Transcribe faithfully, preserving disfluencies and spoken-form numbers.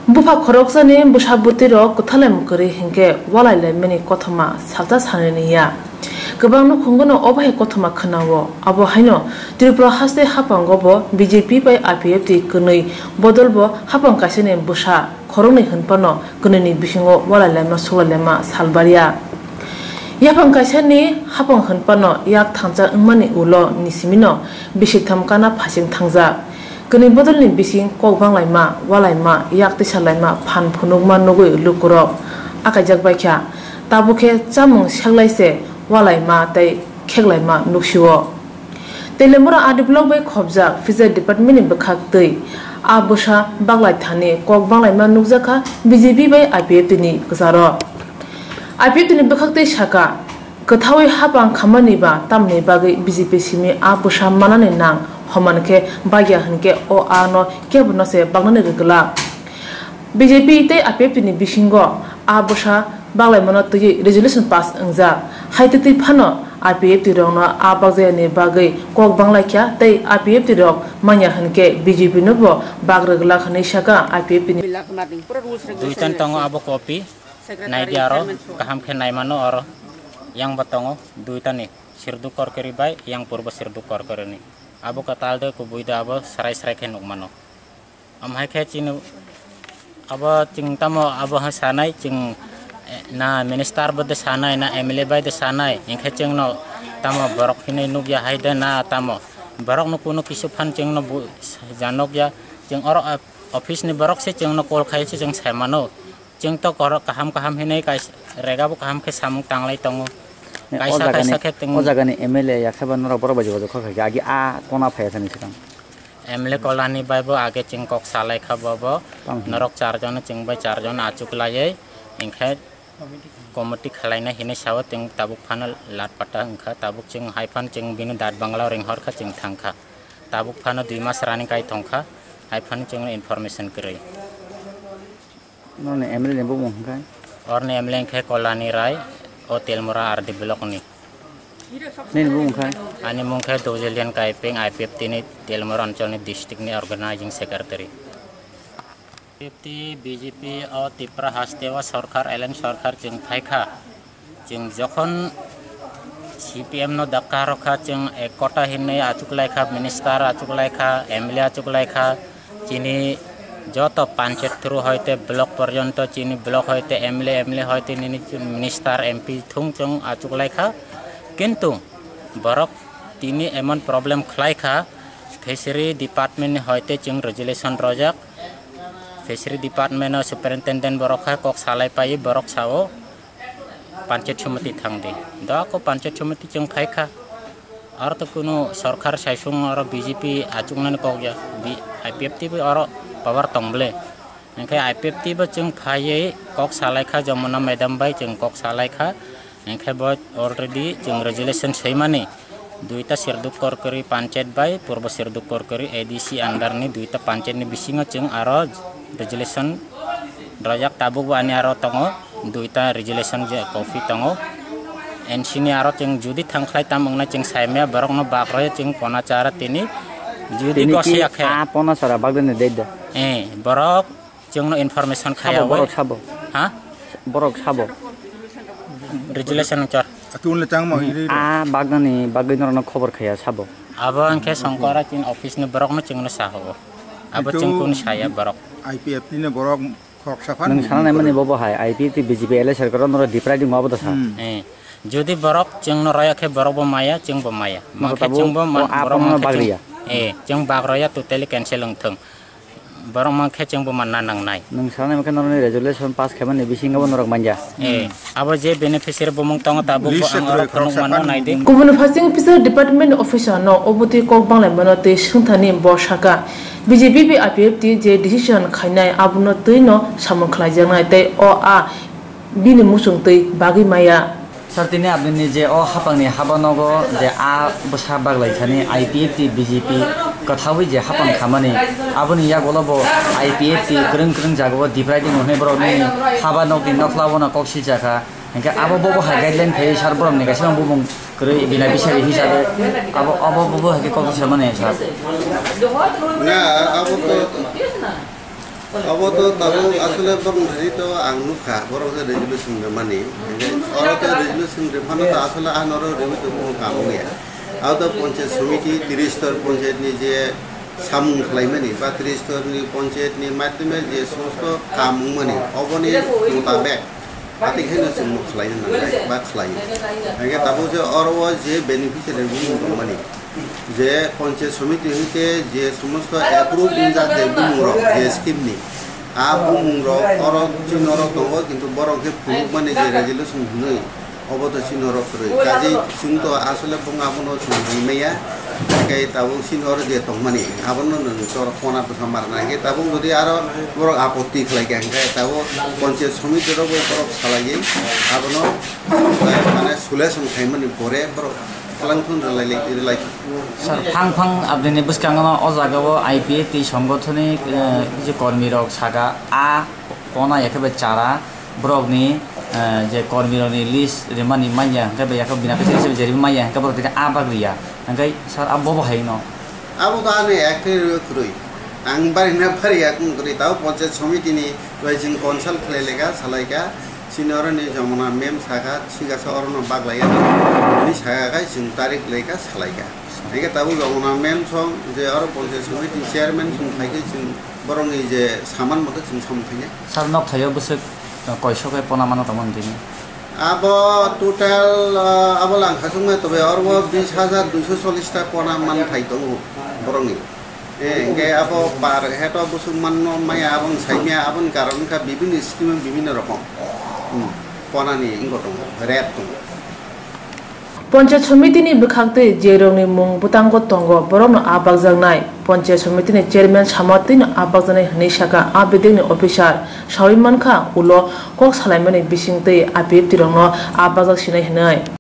Bupha khoroksani bwsa bwtwirok kwthalai mwkwrwi hinkhe walai laimani kothoma salsa sanani ya. Kwbang nukhungono obo hai kothoma khwnao. Abo haino Tripura haste haphango bo B J P bai I P F T kwnwi bodol bo haphang kaisani bwsa khoroknwi hwnphano kwnwini bisingo walai laima suklai laima salbarya. Yaphang kaisani haphang hwnphano yak thansa wngmani ulo ni simino bisik tham kana phasing thangjak. Kwnwi bodolni bising kok banglaima, walaima, yak tisalaima, phan phunukma nugwi lukurok akaijak baikha. Tabuk khe chamung seklai se walaima tei kheklaima nuksio. Teliamura R D block bai khobjak Fishery Department ni bwkhak twi a bwsa baglai thani kok banglaima nukjakha B J P bai I P F T ni kwcharo. I P F T ni bwkhak twi saka, kwthaui hapang khamani ba tamni bagwi B J P simi a bwsa manani nang homan khe bagya hinkhe o a no kebo no se bagnani rwgwlak. B J P tei I P F T ni bisingo a bwsa baglaimano twiwi resolution pass wngjak. Hai twtwi phano I P F T rokno a bagjayani bagwi kok banglaikha tei I P F T rok manya hinkhe B J P no bo bag rwgwlak hinwi saka I P F T ni. Duitan tongo abo copy. Naidi aro kaham khe naimano oro yang bo tongo duitani Sirduk Korkori bai yang purbo Sirduk Korkorini. Abo kwtal de kubui de abo srai srai khe nukmano. Amhai khe chini abo chwng tamo abo hai sanai chwng, eh, na minister bo de sanai na M L A bai de sanai hinkhe chwngno tamo borok hinwi nukya hai de na tamo borokno kunu kisu phan chwngno bu-, janokya chwng oro, eh, office ni borok se chwngno call khai se chwng sai mano. Chwng to korok kaham kaham hinwi kaisa rega bo kaham khe samung tanglai tongo. Ne, o Kaisa jagani, kaisa khe chwng o jagani M L A yaksa ba norok borok bai jogajoga kha kha khe agi a kona phai thani swkang. M L A Kolani bai bo age chwng kok salai kha bo bo. Tamo hino. Norok char jon chwng bai char jon achuk laiwi hinkhe committee khalaina hinwi sao chwng tabuk phano lat pata wngkha tabuk chwng hai phano chwng bini dat bangla ringhor kha chwng thang kha. Tabuk phano dui mas rani kai thong kha hai phano chwng information kwrwi. Noni M L A ni bumung hwnkhe? Orni M L A hwnkhe Kolani Rai, o Telmura R D block ni. Nini bumung khe? Ani mung khe Dojelian Kaipeng, I P F T ni Telmura Anchal ni district ni organizing secretary. I P F T, B J P o Tipra haste o sorkar, alliance sorkar chwng phai kha. Chwng jokhon C P M no dakka rokha, chwng ek kota hinwi achuk laikha, minister achuk laikha, M L A achuk laikha, chini joto panchayat through hoite block porjonto, chini block hoite M L A, M L A hoite nini minister, M P thung chwng achuk laikha. Kintu borok tini emon problem khlaikha, fishery department ni hoite chwng resolution rojak, fishery department o superintendent borok kha kok salai pai borok sao, Panchayat Samiti thang di. Do ako Panchayat Samiti chwng phai kha. Aro to kunu sorkar saisung aro B J P achuknani kok ya. Bi-, I P F T bo aro power tong ble. Hinkhe I P F T bo chwng phaiwi kok salai kha, Jamuna madam bai chwng kok salai kha. Hinkhe bo already chwng resolution swimani. Duita Sirduk Korkori panchayat bai Purbo Sirduk Korkori A D C under ni duita panchayat ni bisingo chwng aro resolution rojak, tabuk bo ani aro tongo duita resolution je copy tongo. N C ni aro chwng judi thangkhlai tam wngnai chwng saimaya borokno bak roi chwng kona chara tini judi Tini kosi ki yakhe. A pona sara bagdani date da? Eh, borok chwngno information khaya Sabo oi. Borok sabo. Ha? Borok sabo. Resolution chor. Atu unle changma iri. A bagdani bagwi norokno khobor khaya sabo. Abo angkhe Songkora chini office ni borokno chwngno saho. Abo Itu chwng kunu saya borok. I P F T ni borok khoroksa phan Nung sana naimani bobo hai, I P F T B J P alliance sorkar norok diprai di ngwabo da sa. Hmm. Eh, jodi borok chwngno raya khe borok bo maya, chwng bo maya. Norok Mangkhe tabuk chwng bo ma-, o a borok pon no mangkhe chwng bagriya. Eh, chwng bag raya totally cancel wng thung. Borok mangkhe chwng bo manna nangnai. Nung sana naimani khe norokni resolution pass khaimani bisingo bo norok manya. Eh, abo je beneficiary bumung tongo tabuk bo List ang oro rwkha phunuk mano sakha nai di. Kubun phaising Fishery Department Officer no obotwi kok banglaimano tei swngthani bo saka, B J P bai I P F T je decision khainai abono twi no samung khlaijaknai tei o a bini muchung twi bagwi maya. Sir, tini aboni je o hapangni haba nogo je a bwsa baglai thani I P F T B J P kwthaui je hapang khamani aboni yagulo bo I P F T kwrwng kwrwng jagao diprai di hwnwi borokni haba nokni nokhlao no kok sijak kha. Hinkhe abo bobo hai guideline phaiwi sir borokni kaisa bumung kwrwi bina bisari hisabe abo, abo bobo hai khe kok samani sir. Na, abo to Obo to tabuk asole borok thani to ang nukha, borok je resolution rwmani. Oro to resolution rwphano to asole ang oro rwui tongmung kaam wngya. Abo to panchayat samiti, tristor panchayat ni je samung khlaimani ba tristor ni panchayat ni madhyome je somosto kaam wngmani, oboni mutabek. Ati khe no chwng no khlai na nangnai ba khlai. Hingke tabuk je oro o je beneficiary bumung tongmani, je panchayat samiti hingke je somosto approve wngjak je bumung rok je scheme ni, a bumung rok oro chini oro tongo, kintu borok khe phunukmani je resolution hinwi obo to chini oro kwrwi. Kaje chwng to asole bung abono chwng rimaya. Hingke tabuk chini oro je tongmani, abono nwng choro kona bwsa marna. Hingke tabuk jodi aro borok apotti khlai kha, hingke tabuk panchayat samiti rok bai borok salaiwi abono mane solution khaimani pore borok twlangthun rwlai, rwlai. Sir, phang phang aboni bwskango o jaga o I P F T songothoni, eh, je kormi rok saka a kona ya khe bai chara borokni, eh, je kormirokni list rimani manya, hingke bai yakhe bini application je rimani manya, hingke borok tini a bak riya. Hingke sir, abo bo hai no? Abo to ani ekte kwrwi. Ang bari na bari yakung kwrwi. Tao panchayat samiti ni bai chwng consult khlai laika, salaika. Chini oro ni Jamuna mem saka, sikasa oro no bak laiya. Ni saka kai chwng tarik laika, salaika. Hingke tabuk Jamuna mem song je oro panchayat samiti chairman song phaikhe chwng borokni je saman moto chwng samung khainai. Sir, nok thaio bwswk, uh, koiso khe pona mano tongmani tini? Abo total, uh, abo langkhasukma tobe oro bis hajar duiso chollish ta pona man thai tongo borokni. Eh, hingke abo per head o bwswk manno maya aboni saimaya aboni karon wngkha bibinno scheme bibinno rokom. Hmm, ponani wngkha tongo, rate tongo. Panchayat Samiti ni bwkhak twi je rokni mung bwtango tongo, borokno a bakjaknai. Panchayat Samiti ni chairman sama twino a bakjaknai hwnwi sakha a bidekni officer. Sawi mankha, ulo kok salaimani bising twi a biptirokno a bakjak sinai hwnwi.